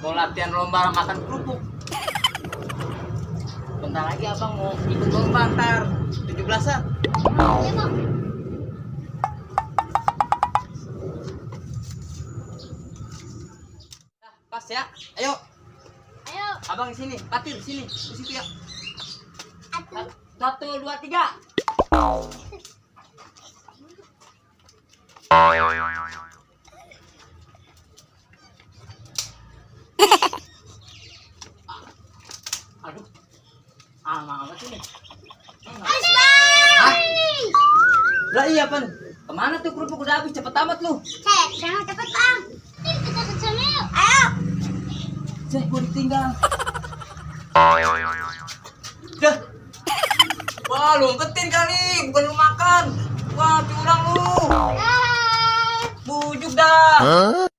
Mau latihan lomba makan kerupuk. Bentar lagi abang mau ikut lomba ntar 17-an. Iya bang. Nah, pas ya. Ayo, Ayo. abang di sini. Patir di sini. Di situ ya. Atuh. 1, 2, 3. Aduh. Amat ini. Ayo bang. Hah? Lah iya, Pan. Kemana tuh kerupuk udah habis? Cepet amat lu. Cek, jangan cepet bang. Ini kita sama yuk. Ayo. Cek, gua ditinggal. Dah. Wah, lu umpetin kali, bukan lu makan. Wah, curang lu. Ah. Bujuk dah.